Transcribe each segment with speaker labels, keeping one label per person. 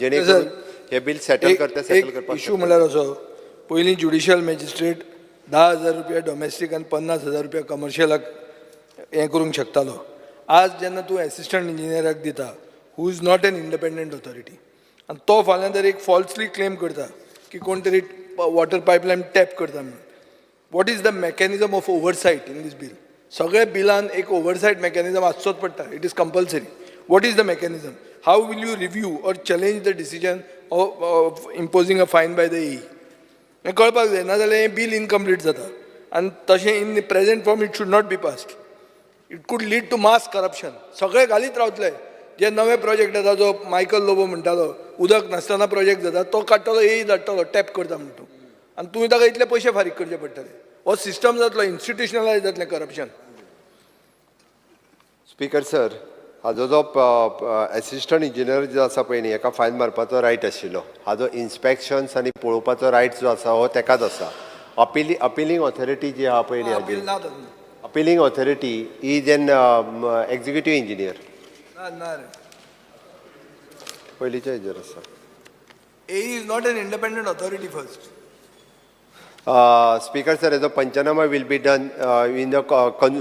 Speaker 1: जेणे करून हे बील सेटल करता, सेटल करपाक.
Speaker 2: इशू म्हणल्यार असो, पयलीं ज्युडिशियल मॅजिस्ट्रेट 10,000 रुपया डॉमेस्टीक आनी 50,000 रुपया कमर्शियलाक हें करूंक शकतालो. आज जेन्ना तूं एसिस्टंट इंजिनियराक दिता, who is not an independent authority, आनी तो फाल्यां जर एक फॉल्सली क्लेम करता की कोण तरी वॉटर पायपलायन टॅप करता म्हणून, what is the mechanism of oversight in this bill? सगळ्या बिलान एक ओवरसायट मेकॅनिजम आसचोच पडटा. It is compulsory. What is the mechanism? How will you review or challenge the decision of imposing a fine by the AE? हें कळपाक जाय, नाजाल्यार हें bill incomplete जाता. आनी तशें in the present form it should not be passed. It could lead to mass corruption. सगळे घालीत रावतले. जे नवे प्रोजेक्ट येता, जो मायकल लोबो म्हणटालो, उदक नासतना प्रोजेक्ट जाता, तो काडटलो, एई धाडटलो, टॅप करता म्हण तूं, आनी तुवें ताका इतले पयशे फारीक करचे पडटले. हो सिस्टम जातलो, इन्स्टिट्युशनलायज जातलें करप्शन.
Speaker 1: स्पीकर सर, हाजो जो एसिस्टंट इंजिनियर जो आसा पळय न्ही, हेका फायन मारपाचो रायट आशिल्लो. हाजो इन्स्पेक्शन्स आनी पळोवपाचो रायट जो आसा, हो तेकाच आसा. अपिलींग ऑथॉरिटी जी आहा पळय न्ही हाजी,
Speaker 2: अपील ना तातूंत.
Speaker 1: Appealing authority is an executive engineer.
Speaker 2: ना ना रे.
Speaker 1: पयलींच्या हेजेर आसा.
Speaker 2: AE is not an independent authority first.
Speaker 1: Speaker sir, हेजो पंचनामा will be done in the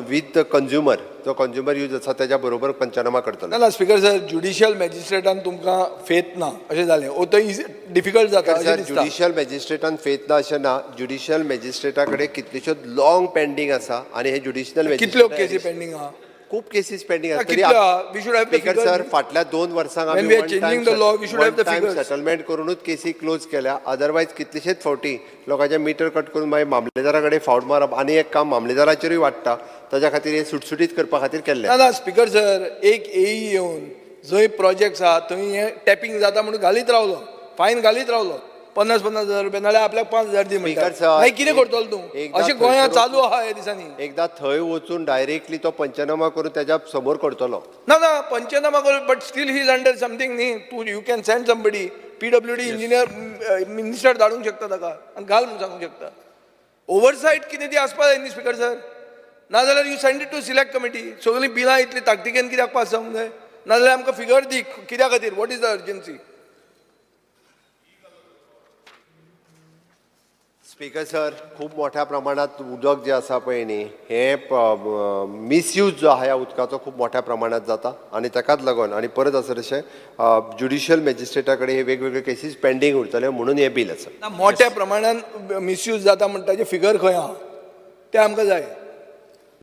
Speaker 1: with the consumer. जो कंज्युमर यूज आसा, तेज्या बरोबर पंचनामा करतलो.
Speaker 2: ना ना, स्पीकर सर, ज्युडिशियल मॅजिस्ट्रेटान तुमकां फेथ ना अशें जालें ओ तो इजी डिफिकल्ट जाता अशें
Speaker 1: सर,
Speaker 2: दिसता.
Speaker 1: ज्युडिशियल मॅजिस्ट्रेटान फेथ ना अशें ना. ज्युडिशियल मॅजिस्ट्रेटा कडेन कितल्योश्योच लॉंग पेंडींग आसा आनी हे ज्युडिशियल
Speaker 2: कितल्यो केसी पेंडींग आहा?
Speaker 1: खूब केसीस पेंडींग आसा.
Speaker 2: कितल्यो आहा? We should have the
Speaker 1: speaker
Speaker 2: figures.
Speaker 1: Sir, फाटल्या 2 वर्सांक
Speaker 2: When
Speaker 1: आमी
Speaker 2: we are changing the law, we should have the figures.
Speaker 1: Settlement करूनच केसी क्लोज केल्या. अदरवायज कितलेशेच फावटी लोकांचे मिटर कट करून मागीर मामलेदारा कडेन फावट मारप आनी एक काम मामलेदाराचेरूय वाडटा. ताच्या खातीर हे सुटसुटीत करपा खातीर केल्लें.
Speaker 2: ना ना, स्पीकर सर, एक एई येवन जंय प्रोजेक्ट्स आहा थंय हे टॅपिंग जाता म्हणून घालीत रावलो, फायन घालीत रावलो, 50-50 हजार रुपया, नाल्यार आपल्याक 5,000 दी म्हणटा.
Speaker 1: स्पीकर सर,
Speaker 2: मागीर कितें करतलो तूं?
Speaker 1: एकदां
Speaker 2: अशें गोंयांत
Speaker 1: थंयसर
Speaker 2: चालू आहा ह्या दिसांनी.
Speaker 1: एकदां थंय वचून डायरेक्टली तो पंचनामा करून त्याच्या समोर करतलो.
Speaker 2: ना ना, पंचनामा करून, but still he is under something न्ही. तूं you can send somebody, PWD engineer, minister धाडूंक शकता ताका आनी घाल म्हणून सांगूंक शकता. ओवरसायट कितें ती आसपा जाय न्ही, स्पीकर सर. नाजाल्यार you send it to select committee. सगळीं बिलां इतली ताकतिकेन कित्याक पास जावंक जाय? नाजाल्यार आमकां फिगर दी, कित्या खातीर, what is the urgency?
Speaker 1: Speaker sir, खूब मोठ्या प्रमाणात उदक जें आसा पळय न्ही, हें मिसयूज जो आहा ह्या उदकाचो, खूब मोठ्या प्रमाणात जाता आनी ताकाच लागून आनी परत आसा तशें ज्युडिशियल मॅजिस्ट्रेटा कडेन हे वेगवेगळे केसीस पेंडींग उरतले म्हणून हें बील आसा.
Speaker 2: ना, मोठ्या प्रमाणान मिसयूज जाता म्हणटा, ताजें फिगर खंय आहा तें आमकां जाय.